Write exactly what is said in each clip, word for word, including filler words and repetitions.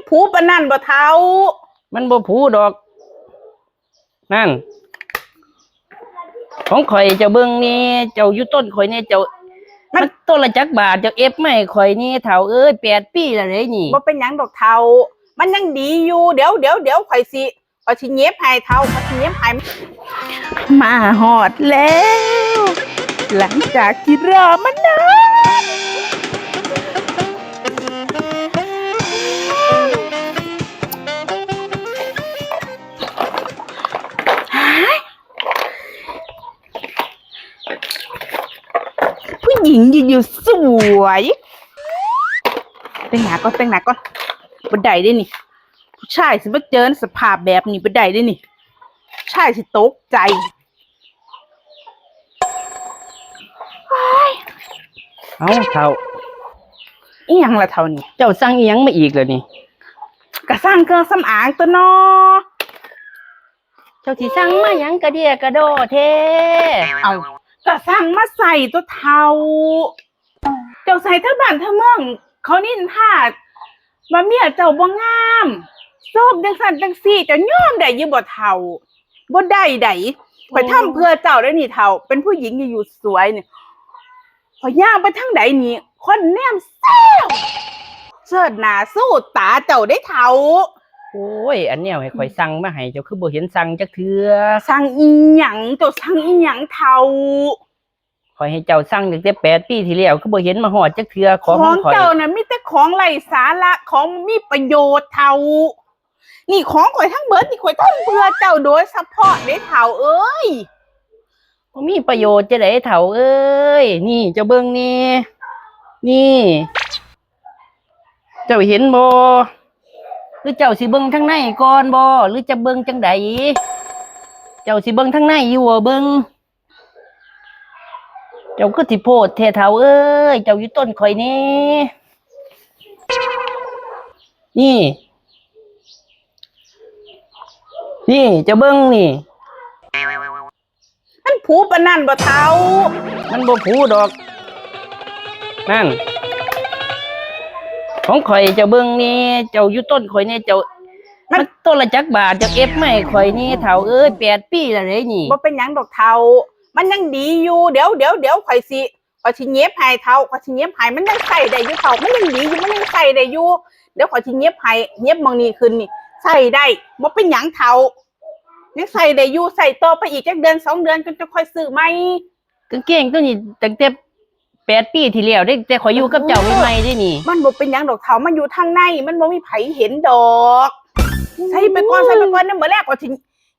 ผูปานนั้นบ่เฒ่า มันบ่ผูดอก นั่น ของข่อยเจ้าเบิ่งนี่ เจ้าอยู่ต้นข่อยนี่ เจ้า มัน มันต้นละจักบาท เจ้าเอฟมาให้ข่อยนี่ เฒ่าเอ้ย แปดปีแล้วเด้นี่ บ่เป็นหยังดอกเฒ่า มันยังดีอยู่ เดี๋ยว เดี๋ยว เดี๋ยวข่อยสิ ข่อยสิเหน็บให้เฒ่า ข่อยสิเหน็บให้ มาฮอดแล้ว หลังจากที่รอมานาน ผู้หญิงอยู่ๆสวย แต่งหน้าก่อน แต่งหน้าก่อน บ่ได้เด้นี่ ผู้ชายสิมาเจอในสภาพแบบนี้บ่ได้เด้นี่ ผู้ชายสิตกใจ เอ้าเฒ่า อีหยังล่ะเฒ่านี่ เจ้าสั่งอีหยังมาอีกล่ะนี่ ก็สั่งเครื่องสำอางตั๊วเนาะ เจ้าสิสั่งมาหยังกะเดี้ยกะดอแท้ เอ้า ก็สั่งมาใส่ตั๊วเฒ่า เจ้าใส่แถวบ้านแถวเมือง เขานินทาว่าเมียเจ้าบ่งาม โซมจั่งซั้นจั่งซี้ เจ้ายอมได้อยู่บ่เฒ่า บ่ได้ได๋ ข้อยทำเพื่อเจ้าเด้นี่เฒ่า เป็นผู้หญิงอยู่ๆสวยนี่ ข้อยย่างไปทางใดนี่ คนแนมแซว เชิดหน้าสู้ตาเจ้าเด้เฒ่า โอ้ย อันแนวให้ข้อยสั่งมาให้เจ้าคือบ่เห็นสั่งจักเทื่อ สั่งอีหยัง เจ้าสั่งอีหยังเฒ่า ข้อยให้เจ้าสั่งตั้งแต่แปดปีที่แล้ว คือบ่เห็นมาฮอดจักเทื่อ ของ ของของข้อย เจ้าน่ะมีแต่ของไร้สาระ ของบ่มีประโยชน์เฒ่า นี่ของข้อยทั้งเบิดนี่ข้อยทำเพื่อเจ้าโดยเฉพาะเด้เฒ่าเอ้ย บ่มีประโยชน์จั่งใด๋เฒ่าเอ้ย นี่เจ้าเบิ่งนี่ นี่ เจ้าเห็นบ่ หรือเจ้าสิเบิ่งทางในก่อนบ่ หรือจะเบิ่งจั่งใด๋ เจ้าสิเบิ่งทางในอยู่บ่ เบิ่ง เจ้าคือสิโพดแท้เฒ่าเอ้ย เจ้าอยู่ต้นข่อยนี่ นี่ นี่ เจ้าเบิ่งนี่ มันผูปานนั้นบ่เฒ่า มันบ่ผูดอก นั่น ของข่อยเจ้าเบิ่งนี่ เจ้าอยู่ต้นข่อยนี่ เจ้า มัน มันต้นละจักบาท เจ้าเอฟมาให้ข่อยนี่ เฒ่าเอ้ย แปดปีแล้วเด้นี่ บ่เป็นหยังดอกเฒ่า มันยังดีอยู่ เดี๋ยว เดี๋ยว เดี๋ยวข่อยสิ ข่อยสิเหน็บให้เฒ่า ข่อยสิเหน็บให้ มันยังใช้ได้อยู่เฒ่า มันยังดีอยู่ มันยังใช้ได้อยู่ เดี๋ยวข่อยสิเหน็บให้ เหน็บหม่องนี้ขึ้นนี่ ใช้ได้ บ่เป็นหยังเฒ่า ยังใช้ได้อยู่ ใช้ต่อไปอีกจักเดือนสองเดือน จั่ง จั่งค่อยซื้อใหม่ กางเกงตัวนี้ตั้งแต่แปดปีที่แล้วเด้ แต่ข่อยอยู่กับเจ้าใหม่ๆเด้นี่ มันบ่เป็นหยังดอกเฒ่า มันอยู่ทางใน มันบ่มีไผเห็นดอก ใส่ไปก่อน ใส่ไปก่อน เดี๋ยวมื้อแลงข่อยสิ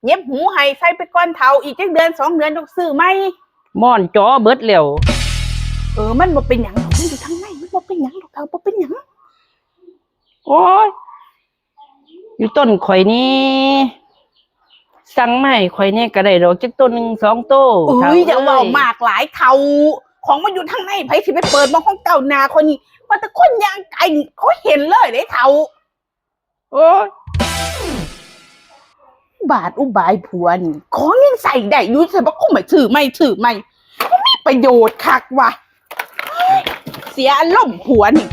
เหน็บหูให้ ใส่ไปก่อนเฒ่า อีกจักเดือนสองเดือนจั่งซื้อใหม่ ม่อนจ๋อเบิดแล้ว เออ มันบ่เป็นหยังดอก มันอยู่ทางใน มันบ่เป็นหยังดอกเฒ่า บ่เป็นหยัง โอ้ย อยู่ต้นข่อยนี่ สั่งมาให้ข่อยแหน่ก็ได้ดอก จักโตหนึ่งสองโต เอ้ย เฒ่า อย่าเว้า เอ้ย มากหลายเฒ่า ของมันอยู่ทางใน ไผสิไปเปิดเบิ่งของเจ้า หน้าข่อยนี่ ว่าแต่คนย่างไกลนี่เขาเห็นเลยเด้เฒ่า โอ้ย บาดอุบายผัวนี่ ของยังใช้ได้อยู่ ใส่บักคงมาซื้อใหม่ ซื้อใหม่ บ่มีประโยชน์คักว่ะ เสียอารมณ์ผัวนี่